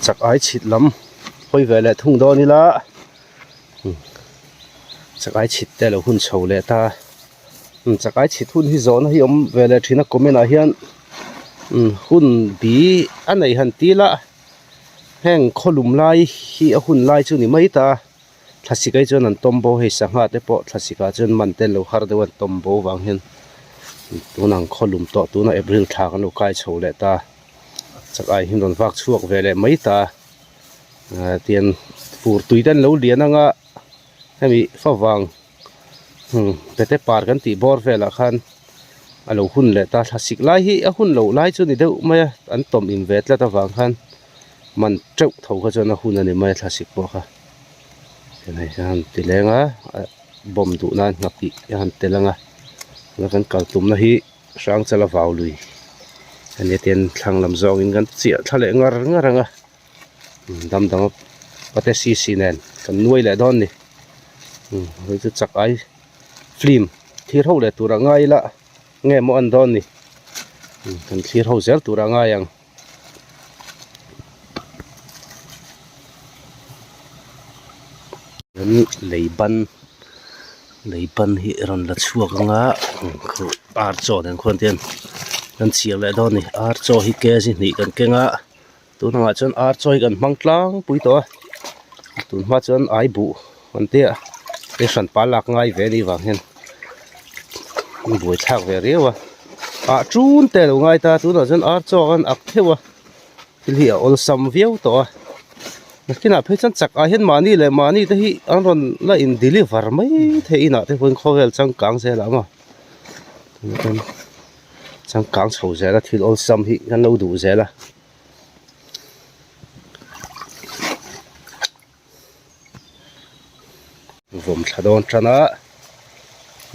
Chak ai chhit lam hawi ve leh thung dawn ila chak ai chhit te a lo hun chho leh ta chak ai chhit hun hi zawhna hi awm ve leh thin a comment ah hian hun bi a nei han ti ila heng khawlum lai hi a hun lai chu ni mai ta. Thlasik ai chuan an tawm bo hei sangha te pawh thlasik ah chuan man te lo har deuh a an tawm bo vang hian tunang khaw lum tawh tuna April thla kan lo kai chho leh ta chak ai hi an rawn vak chhuak ve leh mai ta ah tian fur tui te an lo lian anga hemi favang pete par kan tih bawr velah khan a lo hun leh ta thlasik lai hi a hun loh lai chu ni deuh mai a an tawm in ve tlat avang khan. Man teuh tho kha chuan a hun a ni mai a thlasik pawh kha hei hian ti leng a bomb duh nan nghapih a han tel ang a tuna kan kal tumna hi Hrangchala vau lui a nia tian thlang lam zawngin kan chiah thla leh ngar ngar ang a dam dang a pate sisi nen kan nuai leh dawn a ni hei chu chak ai film thlir ho leh tur a ngai ila nge maw an dawn ni kan thlir ho zel tur a ngai ang. Lei ban lei ban hi a rawn la chhuak ang a ar chaw nen khuan te hian kan chhiar leh dawn a ni ar chaw hi kg hnih kan keng a tunah chuan ar chaw hi kan hmang tlangpui tawh a tun hma chuan ai buh an tia hei hran pa lak ngai ve anih vang hian buai thlak ve riau a ah tun te a lo ngai ta tunah chuan ar chaw an ak theuh a thil hi a awlsam viau tawh a nakinah phei chuan chak ah hian mahni leh mahni te hi an rawn la in deliver mai thei inah te pawhin khawvel changkang zel ah maw changkang chho zel a thil awlsam hi kan lo duh zel a. Vawm thla dawn tan a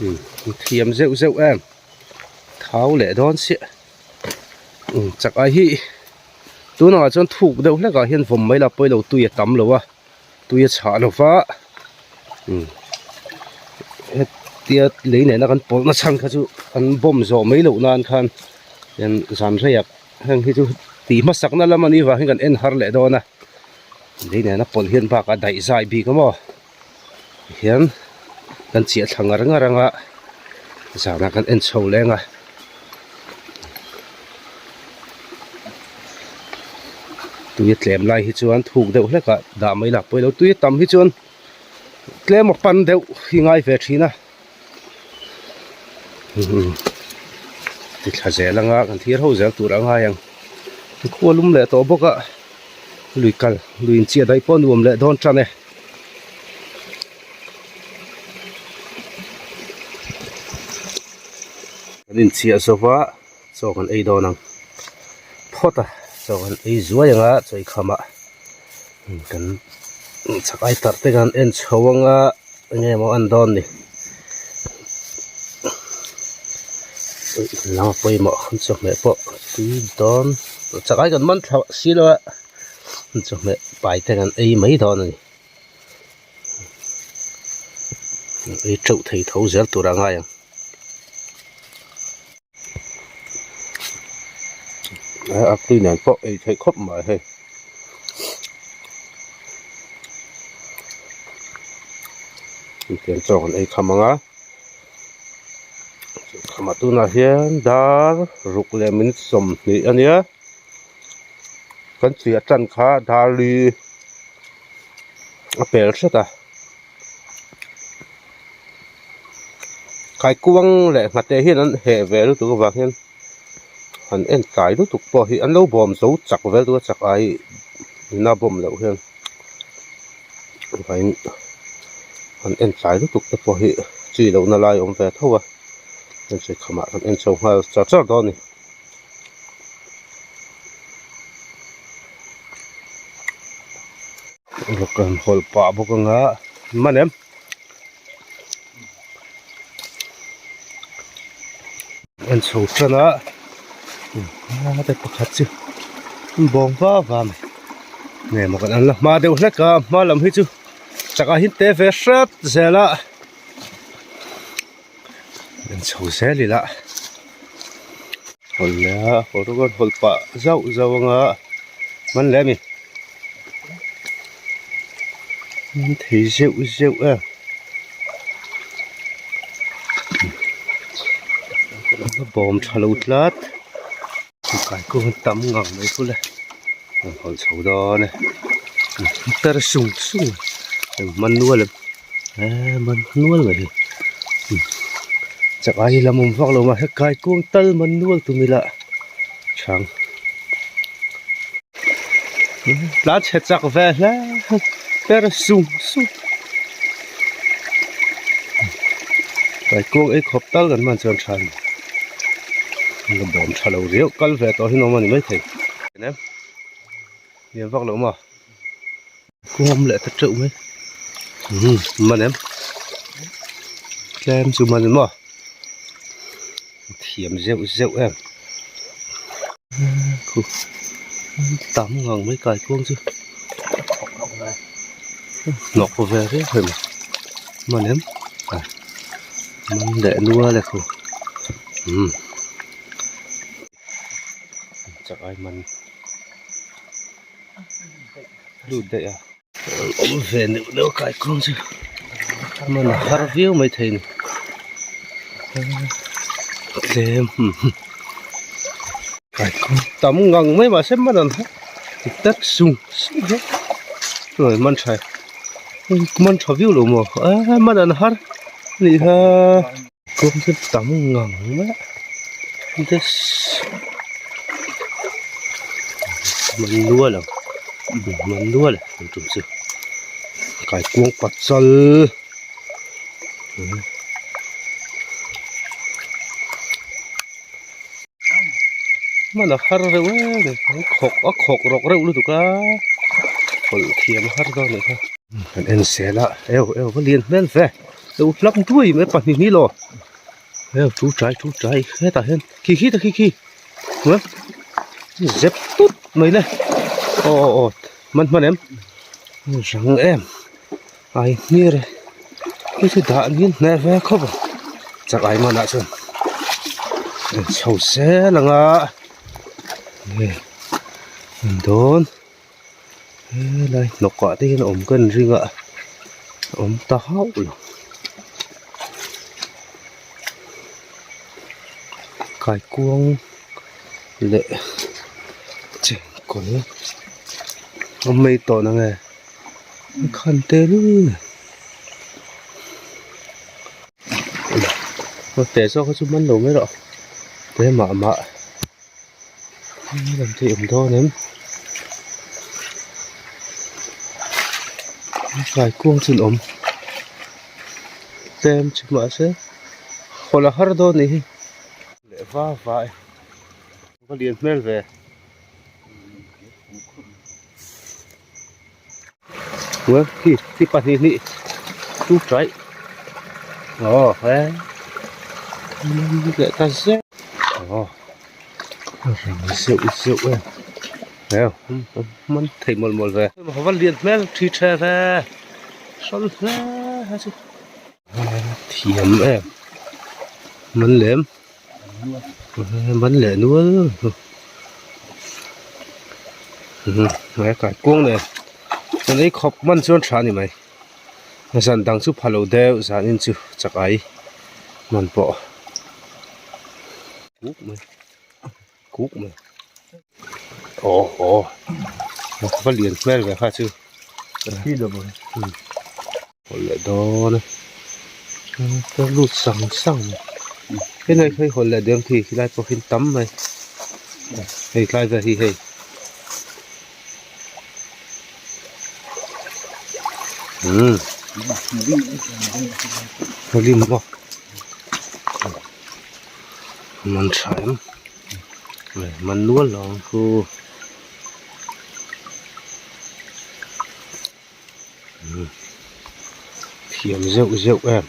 umm thiam zeuh zeuh em thau leh dawn chiah umm chak ai hi tunah chuan thuk deuh hlek ah hian vawm mai la pawilo tui a tam lo a tui a chhah lo va umm hetia lei nena kan pawlh na chhan kha chu an bawm zawh mai loh nan khan hian zan reiah heng hi chu tih hmasak na lam a nih vang hian kan en har leh dawn a. Lei nena pawlh hian bakah daih zai bik a maw tihian kan chiah thla ngar ngar anga zanah kan en chho leng a. Tui a tlem lai hi chuan thuk deuh hlek ah dah mai lah pawilo tui a tam hi chuan tlem a pan deuh hi ngai ve thin a ti thla zel anga kan thir ho zel tur a ngai ang khua lum leh tawh bawk a. Lui kal lui in chiah daih pawh nuam leh dawn tan e. Kan in chiah zo va chaw kan ei dawn ang phawt a chaw kan ei zuai ang a chaw ei kham ah kan chak ai tarh te kan en chho ang a enge maw an dawn ni lama pawimawh an chawhmeh pawh tui dawn chak ai kan man thla si lo a chawhmeh pai te kan ei mai dawn a ni ei teuh thei tho zel tur a ngai ang. A tui nen pawh ei theih khawp mai hei. Tiang chaw kan ei kham ang a khama tunah hian dar ruk leh minute 20 a nia kan chiah tan kha dar li a pel hret a. Kaikuang leh nghate hian an heh ve lutuk avang hian an en tlai lutuk pawh hi an lo bawm zo chak vel duh a chak ai ina bawm loh hian vawiin an en tlai lutuk te pawh hi chi lohna lai a awm ve tho a hei khamah kan en chho nghal char char dawn a ni. Kan hawlh pah bawk anga man em en chho tan a te pakhat chu an bawng va va mai nge maw kan an la hma deuh hlek a hma lam hi chu chakah hian te ve hret zel a en chho zel ila hawlh leh a hawlh rawng hawlh pah zauh zauh anga man leh a ni. An thei zeuh zeuh em a bawm tha lo tlat kaikuang an tam ngang mai khu le an hawn chho dawn e per sung sung man nual em eee man nual mai hi chak ai lam awm vak lo mahse kaikuang tal man nual tum ila chhang. Tlan chhe chak ve hle per sung sung kaikuang ei khawp tal kan hman chuan tha a ni bawm tha lo riau kal ve tawh hi an awm a ni maithei lian vak lo maw. Kawm leh ta teuh mai umm man em tlem chu man maw thiam zeuh zeuh em khu tam ngang mai kai kuang chu hnawk ve viau thei mai man em man leh nual e khu umm chak ai man. Lut daih a awm ve neuh neuh a kaikawng chu man a har viau mai thei a ni tlem kaikawng tam ngang mai mahse man an har tat sung sung hle chuan man tha man tha viau lo maw a man an har a nih kha. Kawng chu tam ngang mai a this man nual ang man nual ang tum chu kaikuang pachal hman a har reuh em em khawk a khawk rawk reuh lutuk a hawlh thiam a har dawn anih kha kan en zel a eu eu va lian hmel ve. Lo hlap duai mai pahnih ni lo heu thu tlai thu tlai hetah hian khi khi ta khi khi hmuh em zep tut mai le aw aw aw hman hman em rang em ai hmir e hei chu dah niin hneh ve khawp ang chak ai manah chuan chho zel ang a nge an dawn. Helai hnawkah te hian a awm ka ni ring a awm ta hauh lo kaikuang leh chengkawl a awm mai tawh na nge a khan tel a teh zawk kha chu man lo mai rawh te mah mah. Lam te awm dawn em kaikuang chu an awm tlem chu mahse hawlh a har dawn anih hi leh va va e va lian hmel ve. Umm khi khi pahnih hnih chu ṭaih aw he leh ta zeuh aw a rang zeuh zeuh em heu man thei mawlh mawlh ve a va lian hmel thi ṭhe ve sawl hle a chu thiam em man lem. Man leh nual he kaikuang nen chuan ei khawp man chuan tha a ni mai zan dang chu pha lo deuh zan in chu chak ai man pawh kuk mai kuk mai aw aw va lian hmel ve kha chu Hawlh leh dawn a ka lut sang sang mai helai kha hi hawlh leh deuh khi helai pawh khi tam mai hei tlai vel hi hei umm a lim bawk man tha em man nual lo ang chu. Thiam zeuh zeuh em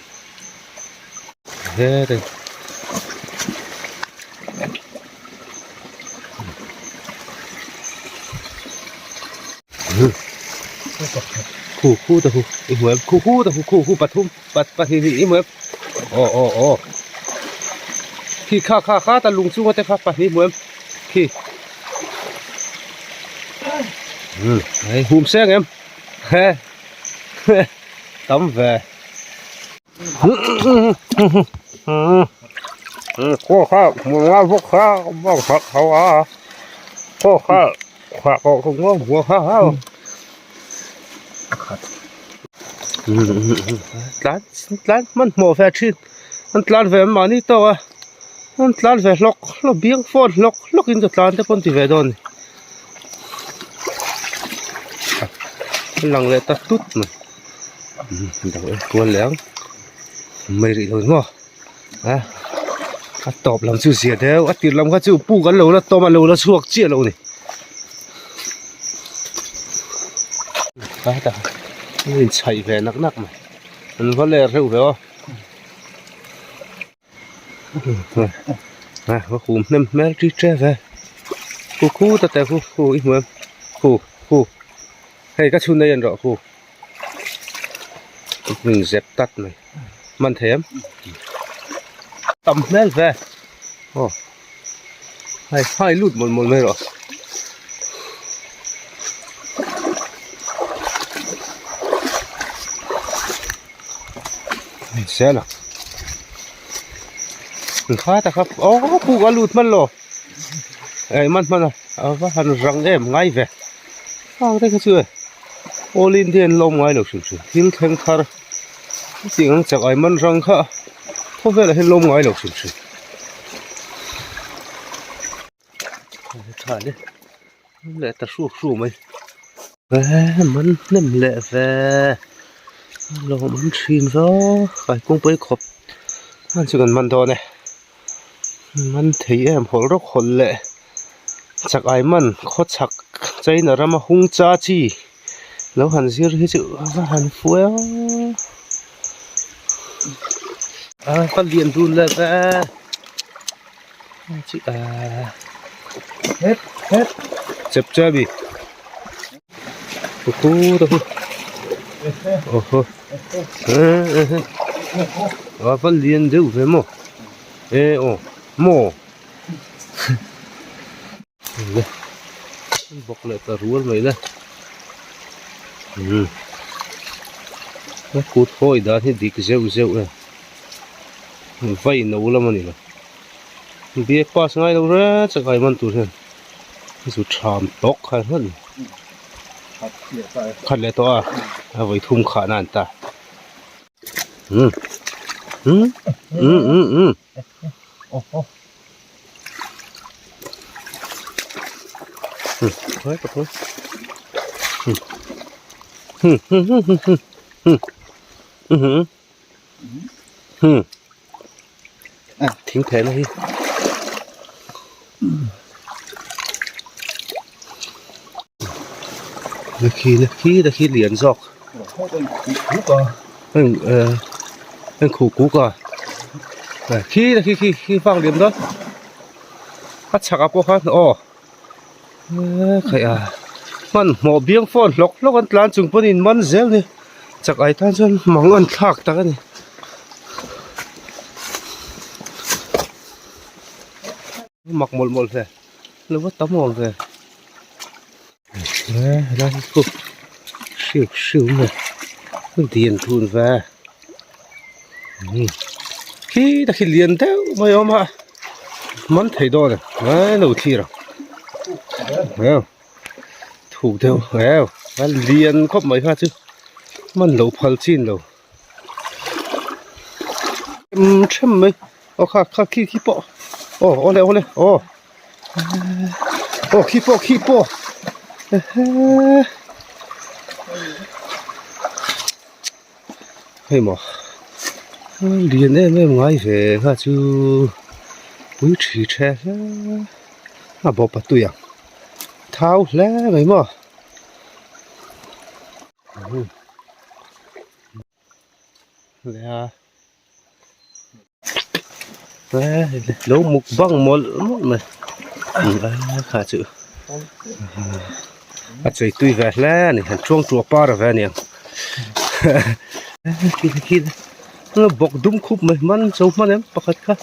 he te khu khu ta khu i hmu em khu khu ta khu khu khu pathum pat pahnih hnih i hmu em aw aw aw khi kha kha kha ta lung chunga te kha pahnih i hmu em khi hei hum seng em he. Tam ve. Khaw kha hmu nga bawk kha bawk kha kho a khaw kha kha kho kho ngo hmu kha hau tlan tlan hmanhmawh ve thin an tlan ve mahni tawk a an tlan ve hlawk hlawk biang phone hlawk hlawk in ka tlan te pawh an ti ve dawn a ni a lang leh ta tut mai. Dang en kual leh ang mai rih lo maw a a tawp lam chu zia deuh a tir lam kha chu puk an lo la tawm a lo la chhuak chiah lo a ni a inchhaih ve nak nak mai an va ler reuh ve aw. A va hum hnem hmel ṭi ṭe ve khu khu ta te khu khu i hmu em khu khu hei ka chhun a en rawh khu hmun zep tak mai hman thei em tam hmel ve aw hei hai lut mawlh mawlh mai rawh. Zel a kha ta kha aw puk a lut hman lo eh man hman a a va han rang em ngai ve ang te kha chu e all India an lawm ngai lo hrim hrim thil thleng thar hetiang ang chak ai man rang kha khawvelah hian lawm ngai lo hrim hrim tha le leh ta hru hru mai eh man hnem leh ve lawm an thin vak kai kawngpui khawp hman chu kan man dawn e man thei em hawlh rawk hawlh leh chak ai man khaw chhak china rama hung cha chi lo han zir hi chu a va han fuh e aw a ka lian dun leh ve. Chep chep i khu ta khu oho a va lian deuh ve maw e aw maw bawk leh ta rual mai le a kut hawi dan hi dik zeuh zeuh e vai no lam a ni lo. Biak pass ngai lo reng chak ai man tur hian zu tham tawk kha hman khat leh tawh a a vawi thum khah na an ta um um um um um um um um um um um Hmm. Thing theh na hi. Na khi na khi na khi lian zawk. Heng eh heng khu kuk a. Khi na khi khi khi vang lian dawn. A chhak ah pawh khan aw. Khaih a hmanhmawh biang phone hlawk hlawk an tlan chung pawn in man zel ni chak ai tan chuan mang an thlak tak a ni mak mawlh mawlh ve lo va tam awm ve helai hi chu hriu hriu mai dian thun ve khi ta khi lian deuh mai a awm a man thei dawn e ai lo thlir ang eu thuk deuh eu a lian khawp mai kha chu man lo phal chin lo them them mai aw kha kha khi khi pawh aw awle awle aw aw khi pawh khi pawh ehe. Hei maw lian em em ngai ve kha chu pui thi the hle a bawp a tui ang thau hle mai maw leh a lo mukbang mawlh mawlh mai kha chu a chei tui ve hle a ni han chuang tuah par ve a niang bawk dum khup mai hman cho hman em pakhat kha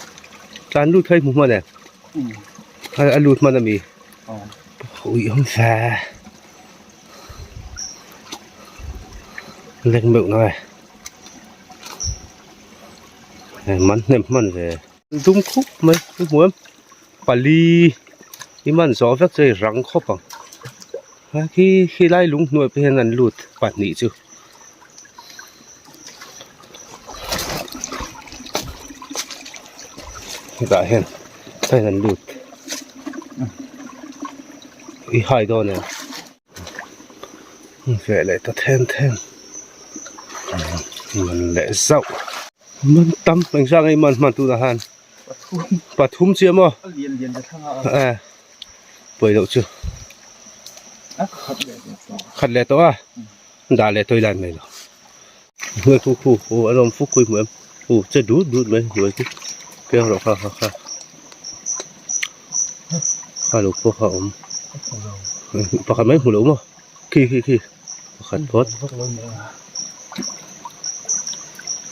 tlan lut kha i hmu hman em a lut hman ami ui awm ve. Lek meuh ngai man hnem hman ve dum khup mai i hmu em pali i man zawh vek chu hei rang khawp ang a khi khilai lung hnuai pawh hian an lut pahnih chu. Hetah hian hetah hian an lut i hai dawn em. Ve leh ta then then man leh zauh man tam engzah nge man hman tunah khan pathum chiah maw e pawi loh chu khat leh tawh a dah leh tawih lai mai lo hnuai khu khu aw a lawm fuk khawi hmu em aw che dut dut mai hnuai chu keng rawh kha kha kha kha lo pawh kha a awm pakhat mai hmu lo maw khi khi khi pakhat phawt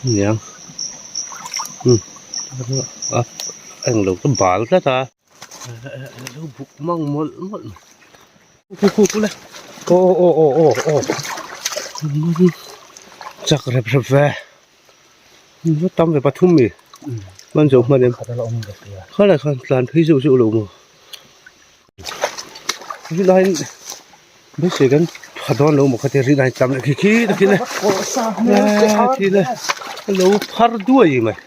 aniang um a englo ka bal tlat a. Lo buk mang mawlh mawlh mai khu khu khu le aw aw aw aw aw chak rep rep ve va tam ve pathum mi man zo hman em khalai khan tlan phei zeuh zeuh lo maw rinaiin beisei kan pha dawn lo maw khatia rinaiin tam leh khi khi ta khi le khi le a lo phar duai mai.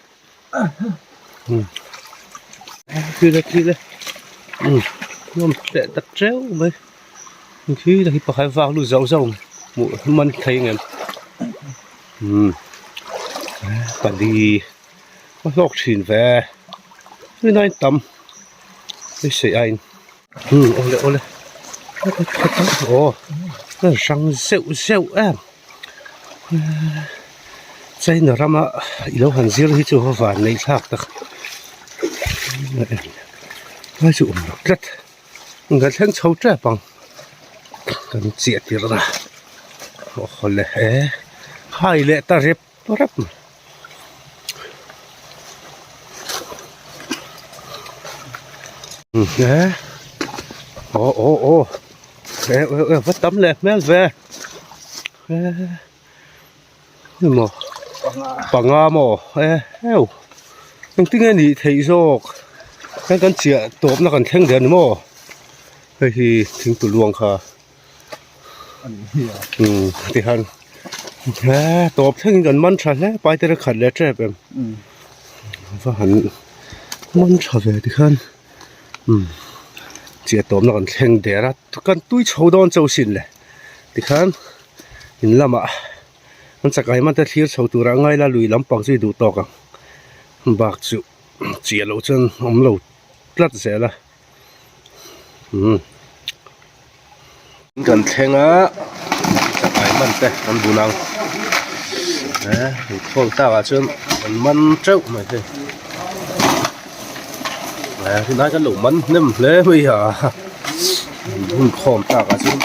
Khi le khi le nuam teh tak teuh mai khi la hi pakhat vak lut zauh zauh hmuh man thei ang em umm pali a hlawk thin ve rinai tam beisei aiin umm awle awle aw a rang zeuh zeuh em. China rama i lo han zir hi chu a van neih thlak tak lai chu awm lo tlat kan thleng chho tep ang kan chiah tir a aw le e hai leh ta rep rep mai. Aw aw aw va tam leh hmel ve. Emaw panga maw e heu engtin nge nih theih zawk heng kan chiah tawpna kan thleng der ni maw hei hi thingtu luang kha umm tikhan he tawp thlengin kan man tha hle paite khat leh tep em va han man tha ve tikhan umm chiah tawpna kan thleng der a kan tui chho dawn chauh sin le. Tikhan in lamah an chakai hman te thlir chho turah ngai la lui lampang chu i duh tawk ang bak chu chiah loh chuan awm lo tlat zel a umm kan thleng a chakai hman te an bun ang eh khawl takah chuan an man teuh mai hei eh tunlai kan lo man hnem hle mai a. Hun khawm tak ah chuan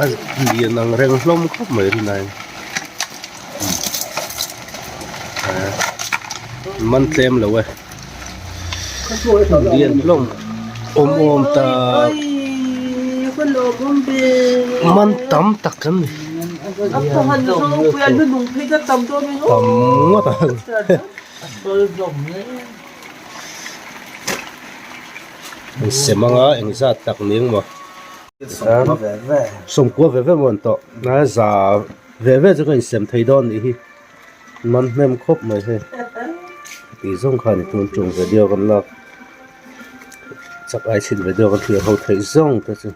a lian ang reng hlawm khawp mai rinai man tlem lo e lian hlawm awm awm tak man tam tak kan ni tam ngawt ang. Sem anga engzat tak ning maw sawmkua ve ve maw an tawh a za ve ve chu ka insem thei dawn nih hi man hnem khawp mai hei tih zawng khan i tun tum video kan lak chak ai chhin video kan thlir ho theih zawng te chu.